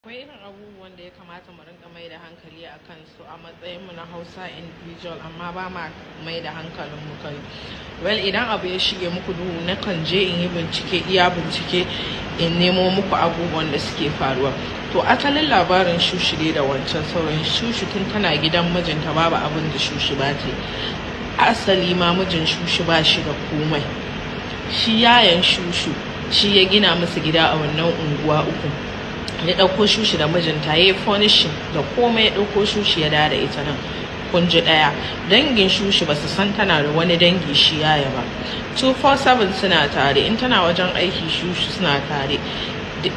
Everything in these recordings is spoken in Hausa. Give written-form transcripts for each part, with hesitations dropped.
Akwai irin abubuwan da ya kamata mu rinƙa mai da hankali a kansu a matsayinmu na Hausa individual, amma ba ma mai da hankalinmu kai. Well, idan abu ya shige muku duhu, nakan je in yi bincike, iya bincike, in nemo muku abubuwan da suke faruwa. To, asalin labarin Shushu dai da wancan sauran Shushu, tun tana gidan mijinta babu abin da Shushu ba ta yi. Asali ma mijin Shushu ba shi da komai. Shi yayan Shushu shi ya gina musu gida a wannan unguwa uku. Ya ɗauko Shushu da mijinta, ya yi furnishing da komai, ya ɗauko Shushu ya dawo da ita nan. Kun ji ɗaya. Dangin Shushu ba su san tana da wani dangi shi yaya ba. 247 suna tare, in tana wajen aiki Shushu suna tare.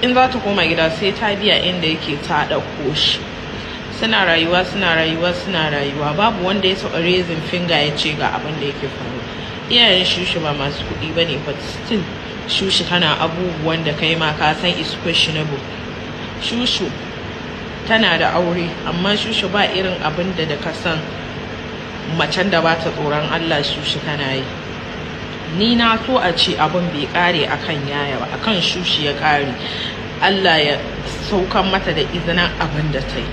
In za ta koma gida sai ta biya inda yake ta ɗauko shi. Suna rayuwa, suna rayuwa, suna rayuwa, babu wanda ya taɓa raising finger ya ce ga abin da yake faruwa. Iyayen Shushu ba masu kuɗi ba ne, but still Shushu tana abubuwan da kai ma ka san is questionable. Shushu tana da aure, amma Shushu ba irin abin da ka san macen da ba ta tsoron Allah Shushu tana yi. Ni na so a ce abin bai kare akan yaya ba, akan Shushu ya kare. Allah ya saukan mata da izinin abin da ta yi.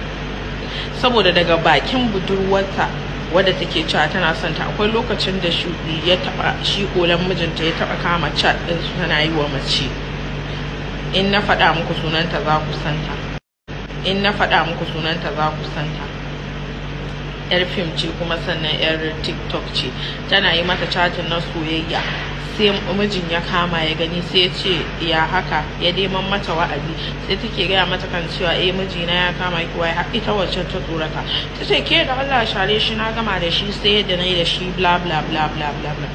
Saboda daga bakin budurwarta wadda take cewa tana son ta, akwai lokacin da shi ya taba, shi kolan mijinta ya taba kama chat din su tana yi wa mace. In na faɗa muku sunanta za ku santa. In na faɗa muku sunanta za ku santa. Yar fim ce, kuma sannan yar TikTok ce. Tana yi mata chatting na soyayya. Sai mijin ya kama ya gani, sai ya ce ya haka, ya neman mata wa'azi. Sai take gaya mata kan cewa, "Eh, mijina ya kama ki." Wai ita wacce ta tsorata, ta ce, "Ke da Allah share shi, na gama da shi, sai yadda na yi da shi," bla bla bla bla bla bla.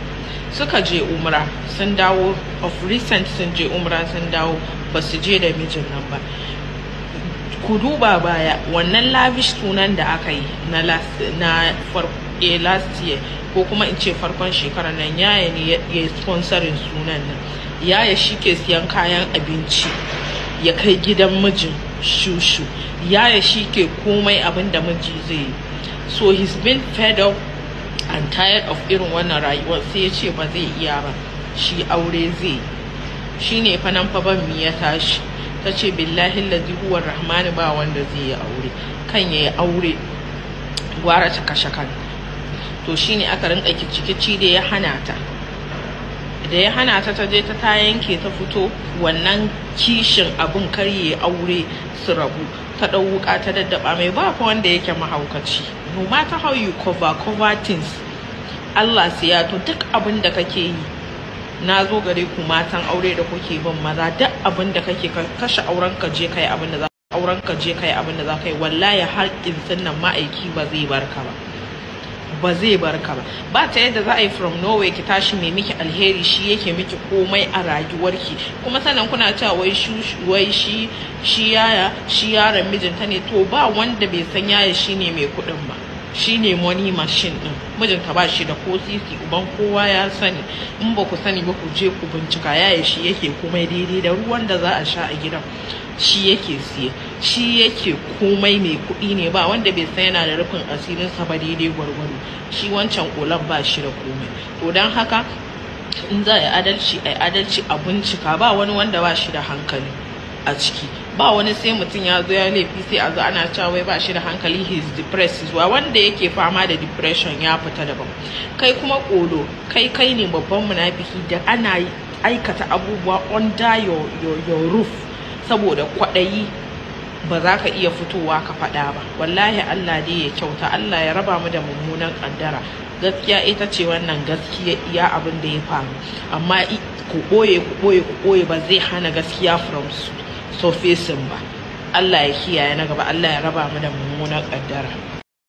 Suka je umra sun dawo, of recent sun je umra sun dawo, ba su je da mijin nan ba. Ku duba baya, wannan lavish sunan da aka yi na last na last year, ko kuma in ce farkon shekarar nan, yaya ne ya sponsoring sunan nan. Yaya shi ke siyan kayan abinci ya kai gidan mijin Shushu. Yaya shi ke komai abin da miji zai yi. So he's been fed up and tired of irin wannan rayuwar, sai ya ce ba zai iya ba, shi aure zai. Shi ne fa nan fa ban ya tashi, ta ce billahi lazi huwa rahmani ba wanda zai yi aure. Kan ya yi aure gwara ta kashe kan. To shine aka rinka kici da ya hana ta, da ya hana ta, ta je ta yanke ta fito. Wannan kishin abun karye aure su rabu, ta ɗau wuka ta daddaba mai. Ba fa wanda yake mahaukaci. No matter how you cover cover things, Allah sai ya to duk abin da kake yi. Na zo gare ku matan aure da kuke bin maza, duk abin da kake, kashe auren ka, je kai abin da za auren ka, je kai abin da za ka yi. Wallahi har nan ma'aiki ba zai barka ba, ba zai barka ba. Ba ta yadda za a yi from nowhere ki tashi, mai miki alheri shi yake miki komai a rayuwarki, kuma sannan kuna cewa wai shi, wai shi yaya, shi yaron mijinta ne. To ba wanda bai san yaya shine mai kuɗin ba, shine money machine din. Mijinta ba shi da ko sisi, uban kowa ya sani. In ba ku sani ba, ku je ku bincika. Yaya shi yake komai, daidai da ruwan da za a sha a gidan shi yake siye, shi yake komai. Mai kuɗi ne, ba wanda bai san yana da rufin asirinsa ba daidai gwargwado. Shi wancan kolan ba shi da komai. To don haka in za a yi adalci, a yi adalci, a bincika. Ba wani wanda ba shi da hankali a ciki, ba wani. Sai mutum ya zo ya laifi, sai a zo ana cewa wai ba shi da hankali, he is depressed. Zuwa wanda yake fama da depression ya fita daban. Kai kuma kolo, kai kai ne babban munafiki da ana aikata abubuwa under your roof, saboda kwaɗayi ba za ka iya fitowa ka faɗa ba. Wallahi Allah dai ya kyauta, Allah ya raba mu da mummunan ƙaddara. Gaskiya ita ce wannan, gaskiya iya abin da ya faru. Amma ku ɓoye, ku ɓoye, ku ɓoye, ba zai hana gaskiya from surfacing ba. Allah ya kiyaye na gaba, Allah ya raba mu da mummunan ƙaddara.